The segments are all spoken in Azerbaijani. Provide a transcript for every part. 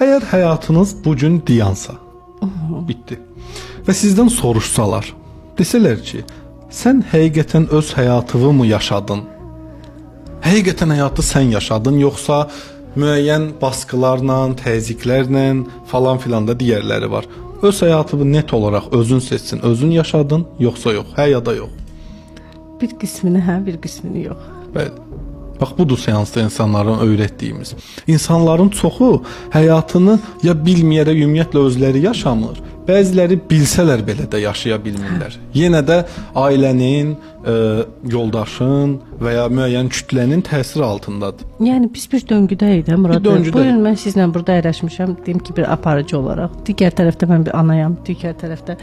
Əgər həyatınız bu gün dayansa, bitdi. Və sizdən soruşsalar, desələr ki, sən həqiqətən öz həyatını mı yaşadın? Həqiqətən həyatı sən yaşadın, yoxsa müəyyən baskılarla, təzyiqlərlə falan filan da digərləri var. Öz həyatını net olaraq özün seçsin, özün yaşadın, yoxsa yox, hə ya da yox. Bir qismini hə, bir qismini yox. Bəli. Bax budur seansda insanların öyrətdiyimiz. İnsanların çoxu həyatını ya bilməyərək ümumiyyətlə özləri yaşamır. Bəziləri bilsələr belə də yaşaya bilmirlər. Yenə də ailənin, yoldaşın və ya müəyyən kütlənin təsiri altındadır. Yəni biz bir döngüdəyik də Murad. Bir döngüdəyik. Bu gün mən sizlə burada əyləşmişəm, deyim ki, bir aparıcı olaraq. Digər tərəfdə mən bir anayam, digər tərəfdə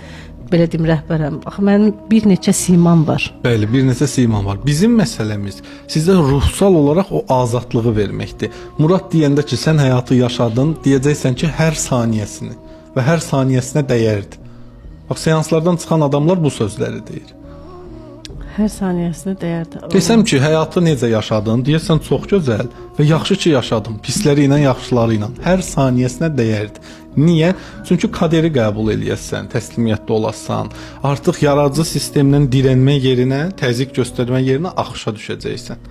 belə deyim rəhbərəm. Axı mənim bir neçə simam var. Bəli, bir neçə siman var. Bizim məsələmiz sizə ruhsal olaraq o azadlığı verməkdir. Murad deyəndə ki, sən həyatı yaşadın, deyəcəksən ki, hər saniyəsini və hər saniyəsinə dəyərdi. Bax, seanslardan çıxan adamlar bu sözləri deyir. Hər saniyəsinə dəyərdi. Desəm ki, həyatı necə yaşadın, deyəsən çox gözəl və yaxşı ki yaşadım, pisləri ilə, yaxşıları ilə. Hər saniyəsinə dəyərdi. Niyə? Çünki kaderi qəbul eləyəsən, təslimiyyətdə olasan, artıq yaradıcı sistemdən dirənmə yerinə, təzyiq göstərmə yerinə axışa düşəcəksən.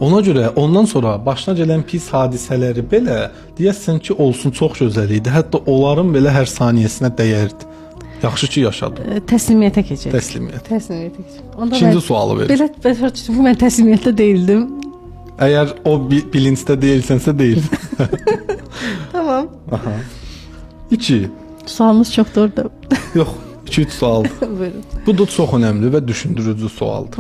Ona görə ondan sonra başına gələn pis hadisələri belə deyəsən ki, olsun çox gözəl idi. Hətta onların belə hər saniyəsinə dəyərdi. Yaxşı ki yaşadım. Təslimiyyətə keçək. Təslimiyyət. Təslimiyyətə keçək. Onda İkinci mən sualı verir. belə başa düşdüm ki, mən təslimiyyətdə deyildim. Əgər o bilincdə deyilsənsə deyil. Tamam. Aha. 2. Sualımız çoxdur orada. Yox, 2-3 sualdır. Buyurun. Bu da çox önəmli və düşündürücü sualdır.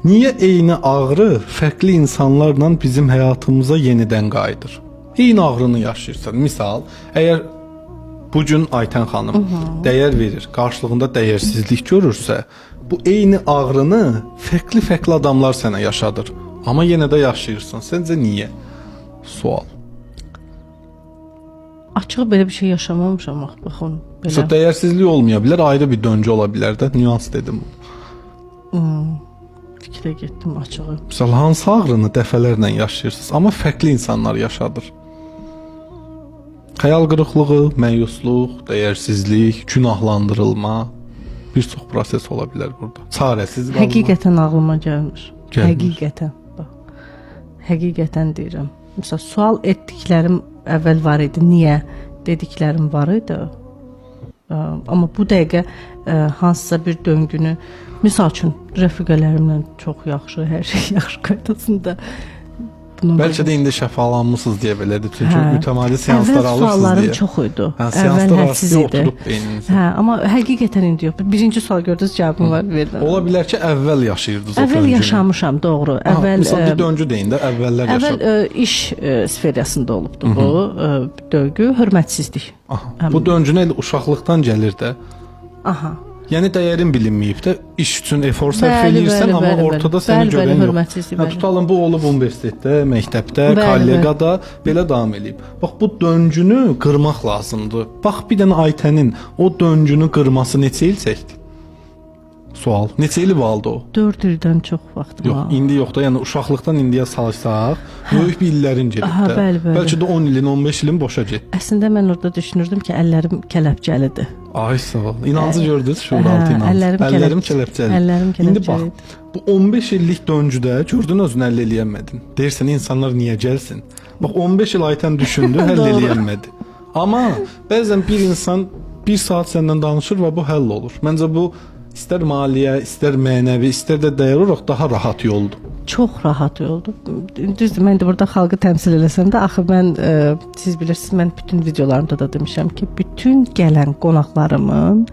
Niyə eyni ağrı fərqli insanlarla bizim həyatımıza yenidən qayıdır? Eyni ağrını yaşayırsan. Misal, əgər bu gün Aytən xanım dəyər verir, qarşılığında dəyərsizlik görürsə, bu eyni ağrını fərqli-fərqli adamlar sənə yaşadır. Amma yenə də yaşayırsan. Səncə niyə? Sual. Açığı belə bir şey yaşamamışam axı, baxın belə. Məsələn, dəyərsizlik olmaya bilər, ayrı bir döngü ola bilər də, nüans dedim. Fikrə getdim açığı. Məsəl hansı ağrını dəfələrlə yaşayırsınız, amma fərqli insanlar yaşadır. Xəyal qırıqlığı, məyusluq, dəyərsizlik, günahlandırılma, bir çox proses ola bilər burada. Çarəsiz qalma. Həqiqətən ağlıma gəlmir. Gəlmir. Həqiqətən. Bax. Həqiqətən deyirəm. Məsəl sual etdiklərim əvvəl var idi. Niyə dediklərim var idi. Amma bu dəqiqə hansısa bir döngünü, misal üçün rəfiqələrimlə çox yaxşı, hər şey yaxşı qaydasında. Bunun Bəlkə də indi şəfalanmısınız deyə belədir. Çünki Hə. mütəmadi seanslar Əvvəl alırsınız suallarım deyə. çox idi. Hə, Əvvəl seanslar hədsiz arası idi. oturub beyninizə. Hə, amma həqiqətən indi yox. Birinci sual gördünüz, cavabım var verdim. Ola bilər ki, əvvəl yaşayırdınız o Əvvəl döngünü. yaşamışam, doğru. Aha, Əvvəl misal bir döngü deyin də, əvvəllər əvvəl yaşadım. iş sferasında olubdu bu döngü, hörmətsizlik. Aha, bu döngünə elə uşaqlıqdan gəlir də. Aha. Yəni dəyərin bilinməyib də, iş üçün efor sərf Bəli, eləyirsən, bəli, amma bəli, ortada bəli. səni Bəli, bəli, görən yox. hörmətsizlik, Hə, bəli. tutalım bu olub universitetdə, məktəbdə, Bəli, kollegada belə davam eləyib. Bax bu döngünü qırmaq lazımdır. Bax bir dənə Aytənin o döngünü qırması neçə il çəkdi? Sual. Neçə ili aldı o? 4 ildən çox vaxtım Yox, aldı. indi yox da, yəni uşaqlıqdan indiyə salsaq, böyük bir illərin gedib Aha, də. bəli, bəli. Bəlkə də 10 ilin, 15 ilin boşa getdi. Əslində mən orada düşünürdüm ki, əllərim kələpcəlidir. Ay sağ ol. İnancı gördünüz, şuuraltı Hə, inancı. əllərim Əllərim kələpcəli. Əllərim İndi bax, kələpcəli. bu 15 illik döngüdə gördün özünü həll eləyəmədin. Deyirsən insanlar niyə gəlsin? Bax 15 il Aytən düşündü, həll Doğru. eləyəmədi. Amma bəzən bir insan bir saat səndən danışır və bu həll olur. Məncə bu istər maliyyə, istər mənəvi, istər də dəyər olaraq daha rahat yoldur. Çox rahat oldu. Düzdür, mən də burada xalqı təmsil eləsəm də, axı mən siz bilirsiniz, mən bütün videolarımda da demişəm ki, bütün gələn qonaqlarımın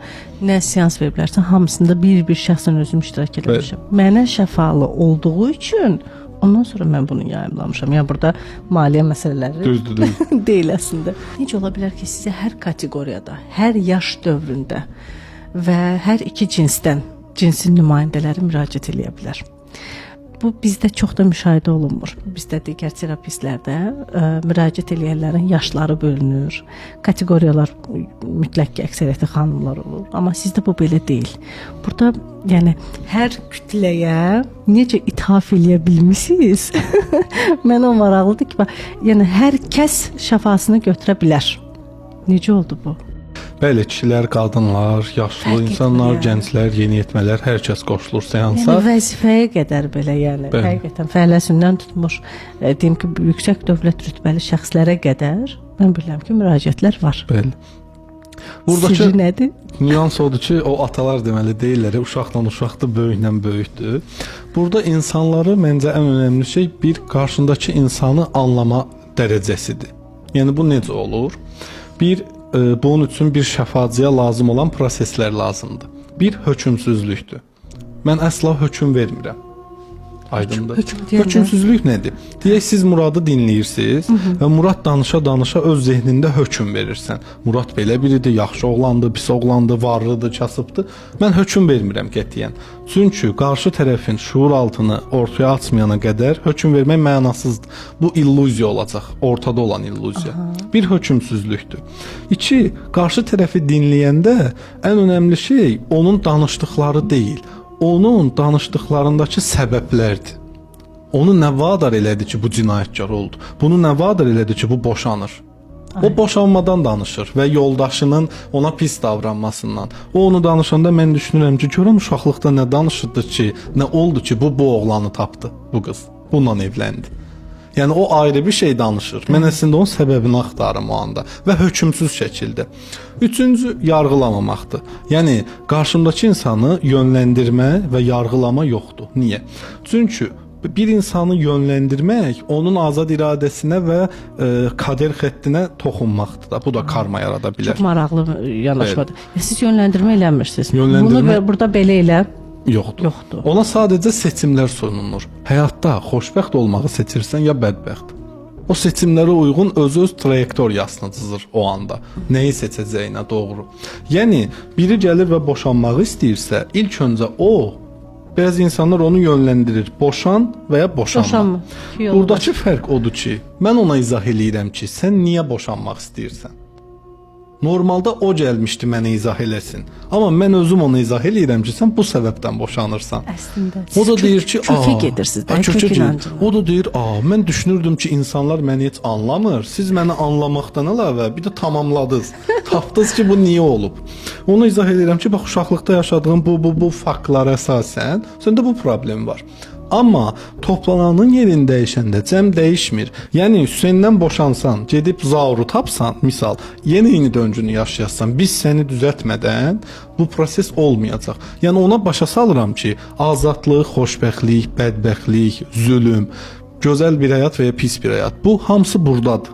nə seans veriblərsə, hamısında bir-bir şəxsən özüm iştirak eləmişəm. Mənə şəfalı olduğu üçün ondan sonra mən bunu yayımlamışam. Yəni burada maliyyə məsələləri Düzdür, düzdür. deyil əslində. Necə ola bilər ki, sizə hər kateqoriyada, hər yaş dövründə və hər iki cinsdən cinsin nümayəndələri müraciət eləyə bilər. Bu bizdə çox da müşahidə olunmur. Bizdə digər terapistlərdə müraciət edənlərin yaşları bölünür. Kateqoriyalar mütləq ki, əksəriyyəti xanımlar olur. Amma sizdə bu belə deyil. Burada yəni hər kütləyə necə ithaf eləyə bilmisiniz? Mənə o maraqlıdır ki, bax, yəni hər kəs şəfasını götürə bilər. Necə oldu bu? Bəli, kişilər, qadınlar, yaşlı Fərq insanlar, etmir, yəni. gənclər, yeniyetmələr, hər kəs qoşulur seansa. Yəni vəzifəyə qədər belə, yəni Bəli. həqiqətən fəhləsindən tutmuş, deyim ki, yüksək dövlət rütbəli şəxslərə qədər mən bilirəm ki, müraciətlər var. Bəli. Buradakı Sirri nədir? nüans odur ki, o atalar deməli deyirlər, uşaqla uşaqdır, böyüklə böyükdür. Burada insanları məncə ən önəmli şey bir qarşındakı insanı anlama dərəcəsidir. Yəni bu necə olur? Bir bunun üçün bir şəfacıya lazım olan proseslər lazımdır. Bir hökmsüzlükdür. Mən əsla hökm vermirəm. Aydındır. Hökm deyəndə? Hökmsüzlük nədir? Deyək siz Muradı dinləyirsiniz və Murad danışa-danışa öz zehnində hökm verirsən. Murad belə biridir, yaxşı oğlandır, pis oğlandır, varlıdır, kasıbdır. Mən hökm vermirəm qətiyyən. Çünki qarşı tərəfin şuur altını ortaya açmayana qədər hökm vermək mənasızdır. Bu illüziya olacaq, ortada olan illüziya. Bir hökmsüzlükdür. İki, qarşı tərəfi dinləyəndə ən önəmli şey onun danışdıqları deyil, onun danışdıqlarındakı səbəblərdir. Onu nə vadar elədi ki, bu cinayətkar oldu? Bunu nə vadar elədi ki, bu boşanır? O boşanmadan danışır və yoldaşının ona pis davranmasından. O onu danışanda mən düşünürəm ki, görüm uşaqlıqda nə danışırdı ki, nə oldu ki, bu oğlanı tapdı, bu qız. Bununla evləndi. Yəni o ayrı bir şey danışır. Mən əslində onun səbəbini axtarıram o anda və hökmsüz şəkildə. Üçüncü, yarğılamamaqdır. Yəni qarşımdakı insanı yönləndirmə və yarğılama yoxdur. Niyə? Çünki bir insanı yönləndirmək onun azad iradəsinə və kader xəttinə toxunmaqdır da. Bu da karma yarada bilər. Çox maraqlı yanaşmadır. Ya siz yönləndirmə eləmirsiniz. Yönləndirmə- Bunu burada belə elə Yoxdur. yoxdur. Ona sadəcə seçimlər sunulur. Həyatda xoşbəxt olmağı seçirsən ya bədbəxt. O seçimlərə uyğun özü öz trayektoriyasını cızır o anda. Nəyi seçəcəyinə doğru. Yəni biri gəlir və boşanmağı istəyirsə, ilk öncə o bəzi insanlar onu yönləndirir. Boşan və ya boşanma. Boşanma. İki yolu Buradakı fərq odur ki, mən ona izah eləyirəm ki, sən niyə boşanmaq istəyirsən? Normalda o gəlmişdi mənə izah eləsin. Amma mən özüm ona izah eləyirəm ki, sən bu səbəbdən boşanırsan. Əslində. O da deyir ki, kökə gedirsiniz də, kökə kök gedir. inancına. O da deyir, "A, mən düşünürdüm ki, insanlar məni heç anlamır. Siz məni anlamaqdan əlavə bir də tamamladınız. Tapdınız ki, bu niyə olub?" Onu izah edirəm ki, bax uşaqlıqda yaşadığım bu faktlara əsasən səndə bu problem var. Amma toplananın yerini dəyişəndə cəm dəyişmir. Yəni Hüseyndən boşansan, gedib Zauru tapsan, misal, yenə eyni döngünü yaşayasan, biz səni düzəltmədən bu proses olmayacaq. Yəni ona başa salıram ki, azadlıq, xoşbəxtlik, bədbəxtlik, zülm, gözəl bir həyat və ya pis bir həyat. Bu hamısı burdadır.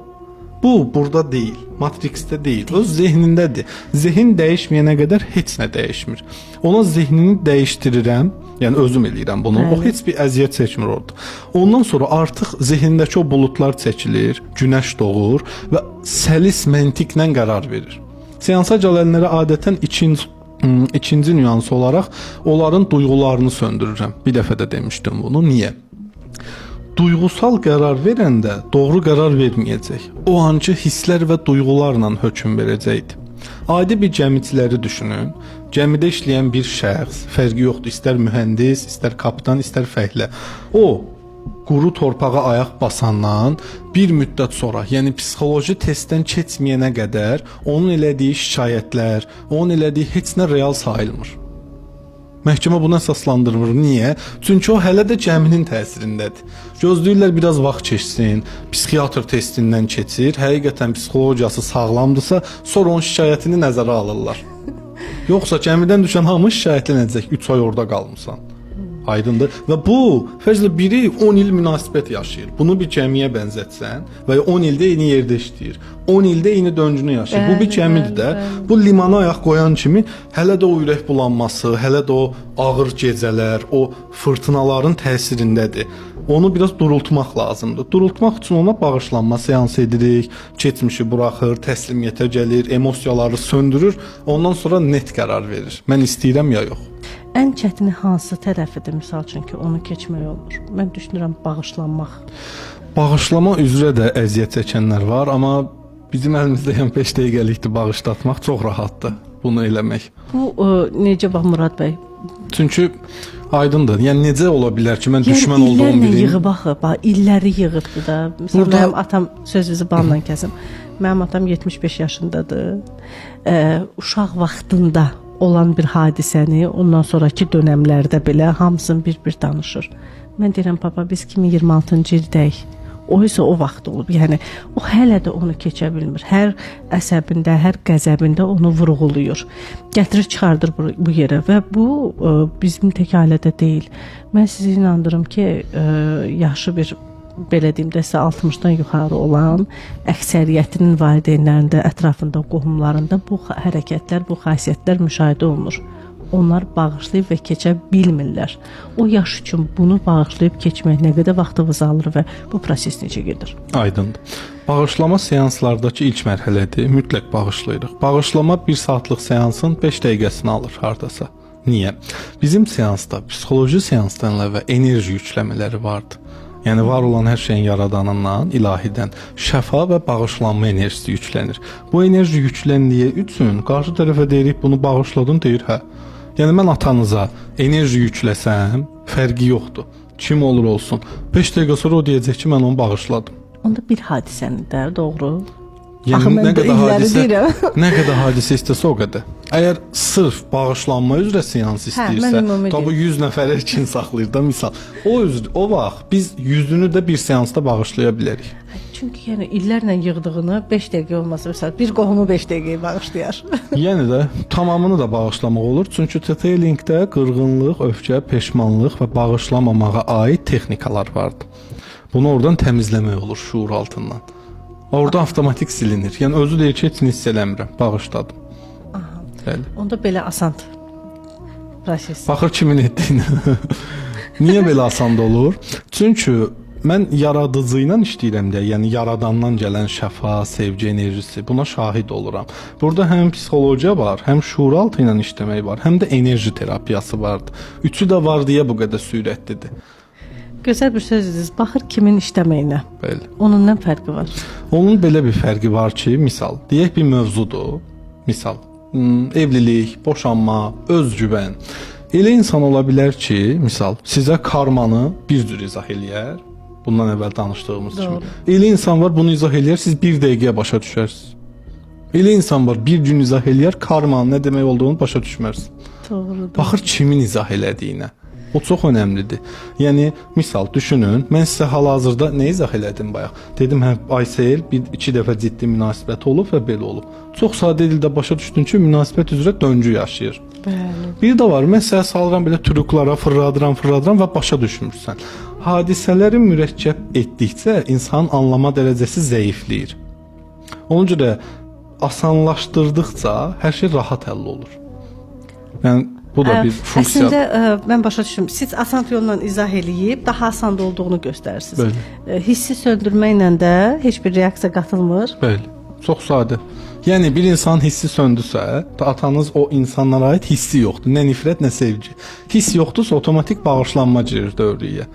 Bu burada deyil, Matrixdə deyil, öz zehnindədir. Zehin dəyişməyənə qədər heç nə dəyişmir. Ona zehnini dəyişdirirəm, yəni özüm eləyirəm bunu. O Bəli. heç bir əziyyət çəkmir orada. Ondan sonra artıq zehnindəki o buludlar çəkilir, günəş doğur və səlis məntiqlə qərar verir. Seansa gələnlərə adətən ikinci nüans olaraq onların duyğularını söndürürəm. Bir dəfə də demişdim bunu. Niyə? Duyğusal qərar verəndə doğru qərar verməyəcək. O anki hisslər və duyğularla hökm verəcəkdir. Adi bir gəmiçiləri düşünün. Gəmidə işləyən bir şəxs, fərqi yoxdur, istər mühəndis, istər kapitan, istər fəhlə. O quru torpağa ayaq basandan bir müddət sonra, yəni psixoloji testdən keçməyənə qədər onun elədiyi şikayətlər, onun elədiyi heç nə real sayılmır. Məhkəmə buna əsaslandırmır. Niyə? Çünki o hələ də gəminin təsirindədir. Gözləyirlər biraz vaxt keçsin, psixiatr testindən keçir, həqiqətən psixologiyası sağlamdırsa, sonra onun şikayətini nəzərə alırlar. Yoxsa gəmidən düşən hamı şikayətlənəcək, 3 ay orada qalmısan. Aydındır. Və bu, fərzlə biri 10 il münasibət yaşayır. Bunu bir gəmiyə bənzətsən və ya 10 ildə eyni yerdə işləyir. 10 ildə eyni döngünü yaşayır. Bu bir Bəli, gəmidir də. bəli, bəli. Bu limana ayaq qoyan kimi hələ də o ürək bulanması, hələ də o ağır gecələr, o fırtınaların təsirindədir. Onu biraz durultmaq lazımdır. Durultmaq üçün ona bağışlanma seansı edirik, keçmişi buraxır, təslimiyyətə gəlir, emosiyaları söndürür, ondan sonra net qərar verir. Mən istəyirəm ya yox. Ən çətini hansı tərəfidir misal üçün ki, onu keçmək olmur? Mən düşünürəm bağışlanmaq. Bağışlama üzrə də əziyyət çəkənlər var, amma bizim əlimizdə yəni 5 dəqiqəlikdir bağışlatmaq çox rahatdır bunu eləmək. Bu necə bax Murad bəy? Çünki aydındır. Yəni necə ola bilər ki, mən Yəni düşmən olduğum illərlə biriyim? yığıb axı, bax illəri yığıbdı da. Məsələn, Burada- mənim atam sözünüzü balla kəsim. Mənim atam 75 yaşındadır. Uşaq vaxtında olan bir hadisəni ondan sonrakı dönəmlərdə belə hamısını bir-bir danışır. Mən deyirəm papa biz 2026-cı ildəyik. O isə o vaxt olub. Yəni o hələ də onu keçə bilmir. Hər əsəbində, hər qəzəbində onu vurğulayır. Gətirir, çıxardır bu yerə və bu bizim tək ailədə deyil. Mən sizi inandırım ki, yaşı bir belə deyim də sizə 60-dan yuxarı olan əksəriyyətinin valideynlərində, ətrafında, qohumlarında bu hərəkətlər, bu xasiyyətlər müşahidə olunur. Onlar bağışlayıb və keçə bilmirlər. O yaş üçün bunu bağışlayıb keçmək nə qədər vaxtınızı alır və bu proses necə gedir? Aydındır. Bağışlama seanslardakı ilk mərhələdir. Mütləq bağışlayırıq. Bağışlama 1 saatlıq seansın 5 dəqiqəsini alır hardasa. Niyə? Bizim seansda, psixoloji seansdan əlavə enerji yükləmələri vardır. Yəni var olan hər şeyin yaradanından, ilahidən şəfa və bağışlanma enerjisi yüklənir. Bu enerji yükləndiyi üçün qarşı tərəfə deyirik bunu bağışladın, deyir hə. Yəni mən atanıza enerji yükləsəm, fərqi yoxdur. Kim olur olsun. 5 dəqiqə sonra o deyəcək ki, mən onu bağışladım. Onda bir hadisəni də doğru. Yəni Axı mən nə bu qədər illəri hadisə, deyirəm. nə qədər hadisə istəsə o qədər. Əgər sırf bağışlanma üzrə seans Hə, istəyirsə, mən ümumi ta bu 100 nəfərə kin saxlayır da misal. O vaxt biz 100-ünü də bir seansda bağışlaya bilərik. Çünki yəni illərlə yığdığını 5 dəqiqə olmasa məsələn bir qohumu 5 dəqiqəyə bağışlayar. Yəni də tamamını da bağışlamaq olur. Çünki TT Linkdə qırğınlıq, öfkə, peşmanlıq və bağışlamamağa aid texnikalar vardır. Bunu oradan təmizləmək olur şuur altından. Orada avtomatik silinir. Yəni özü deyir ki, heç nə hiss eləmirəm, bağışladım. Aha. Bəli. Onda belə asan proses. Baxır kimin etdiyinə. Niyə belə asan da olur? Çünki mən yaradıcı ilə işləyirəm deyə, yəni yaradandan gələn şəfa, sevgi enerjisi, buna şahid oluram. Burada həm psixologiya var, həm şuuraltı ilə işləmək var, həm də enerji terapiyası vardır. Üçü də var deyə bu qədər sürətlidir. Gözəl bir söz dediniz. Baxır kimin işləməyinə. Bəli. Onun nə fərqi var? Onun belə bir fərqi var ki, misal, deyək bir mövzudur. Misal, evlilik, boşanma, özgüvən. Elə insan ola bilər ki, misal, sizə karmanı bir cür izah eləyər. Bundan əvvəl danışdığımız Doğru. kimi. Elə insan var, bunu izah eləyər, siz bir dəqiqəyə başa düşərsiniz. Elə insan var, bir gün izah eləyər, karmanın nə demək olduğunu başa düşmərsiniz. Doğrudur. Baxır kimin izah elədiyinə. O çox önəmlidir. Yəni misal düşünün, mən sizə hal-hazırda nə izah elədim bayaq? Dedim hə Aysel bir iki dəfə ciddi münasibət olub və belə olub. Çox sadə dildə başa düşdün ki, münasibət üzrə döngü yaşayır. Bəli. Bir də var, mən sənə salıram belə trüklara, fırladıram və başa düşmürsən. Hadisələri mürəkkəb etdikcə insanın anlama dərəcəsi zəifləyir. Ona görə asanlaşdırdıqca hər şey rahat həll olur. Yəni bu da bir funksiya. Əslində mən başa düşdüm. Siz asan yolla izah eləyib daha asan da olduğunu göstərirsiniz. Bəli. Hissi söndürməklə də heç bir reaksiya qatılmır. Bəli. Çox sadə. Yəni bir insanın hissi söndüsə, atanız o insanlara aid hissi yoxdur. Nə nifrət, nə sevgi. Hiss yoxdursa avtomatik bağışlanma girir dövrəyə.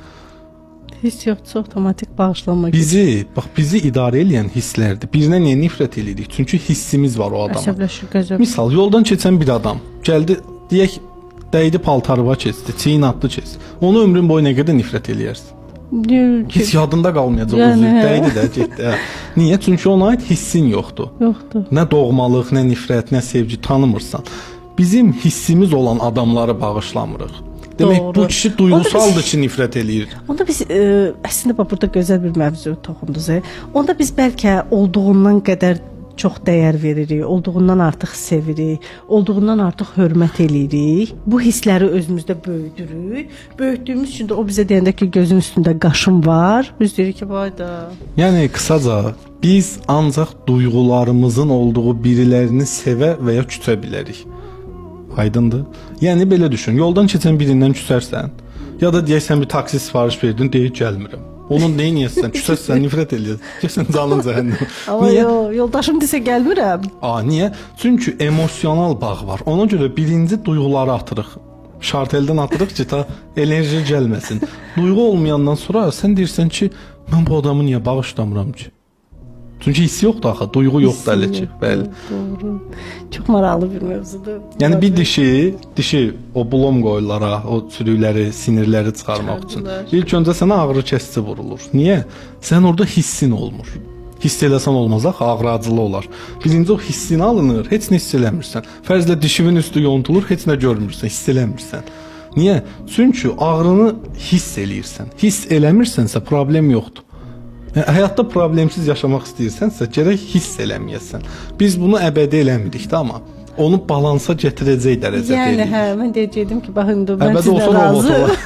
Hiss yoxdursa avtomatik bağışlanma gedir. Bizi, bax bizi idarə eləyən hisslərdir. Birinə niyə nifrət eləyirik? Çünki hissimiz var o adama. Əsəbləşir, qəzəb. Misal, yoldan keçən bir adam gəldi, deyək, dəydi paltarıva keçdi, çiyin atdı keçdi. Onu ömrün boyu nə qədər nifrət eləyərsən? Heç yadında qalmayacaq o Yəni, zil. hə. Dəydi də, getdi. Hə. Niyə? Çünki ona aid hissin yoxdur. Yoxdur. Nə doğmalıq, nə nifrət, nə sevgi tanımırsan. Bizim hissimiz olan adamları bağışlamırıq. Demək Doğru. bu kişi duyğusaldır ki, nifrət eləyir. Onda biz əslində bax burada gözəl bir mövzu toxundunuz. Onda biz bəlkə olduğundan qədər çox dəyər veririk, olduğundan artıq sevirik, olduğundan artıq hörmət eləyirik. Bu hissləri özümüzdə böyüdürük. Böyütdüyümüz üçün də o bizə deyəndə ki, gözün üstündə qaşım var, biz deyirik ki, vay da. Yəni qısaca biz ancaq duyğularımızın olduğu birilərini sevə və ya küsə bilərik. Aydındır? Yəni belə düşün. Yoldan keçən birindən küsərsən, ya da deyək sən bir taksi sifariş verdin, deyir gəlmirəm. Onun nə eləyəsən? Küsərsən, nifrət eləyəsən. Deyirsən canın cəhənnəm. Amma Niyə? yo, yoldaşım desə gəlmirəm. A, niyə? Çünki emosional bağ var. Ona görə birinci duyğuları atırıq. Şarteldən atırıq ki, ta enerji gəlməsin. Duyğu olmayandan sonra sən deyirsən ki, mən bu adamı niyə bağışlamıram ki? Çünki hiss yoxdur axı, duyğu yoxdur hələ ki. Bəli. Doğru. Çox maraqlı bir mövzudur. Yəni bir dişi o blom qoyurlar ha, o çürükləri, sinirləri çıxarmaq üçün. Çıxardılar. İlk öncə sənə ağrı kəsici vurulur. Niyə? Sən orada hissin olmur. Hiss eləsən olmaz axı, ağrı acılı olar. Birinci o hissin alınır, heç nə hiss eləmirsən. Fərzlə dişinin üstü yontulur, heç nə görmürsən, hiss eləmirsən. Niyə? Çünki ağrını hiss eləyirsən. Hiss eləmirsənsə problem yoxdur. Yəni, həyatda problemsiz yaşamaq istəyirsənsə, gərək hiss eləməyəsən. Biz bunu əbədi eləmirik də amma onu balansa gətirəcək dərəcədə Yəni eləyirik. hə, mən deyəcəydim ki, bax indi mən Əbədi sizlə olsa robot razı. olar.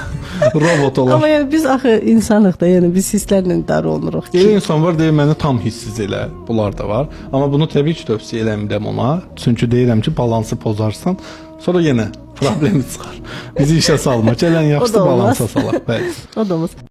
Robot olar. Amma yəni biz axı insanıq da, yəni biz hisslərlə idarə olunuruq ki. Elə insan var deyir məni tam hissiz elə. Bunlar da var. Amma bunu təbii ki tövsiyə eləmirəm ona. Çünki deyirəm ki, balansı pozarsan, sonra yenə problemi çıxar. Bizi işə salma. Gələn yaxşısı O da olmaz. balansa salaq. Bəli. O da olmaz.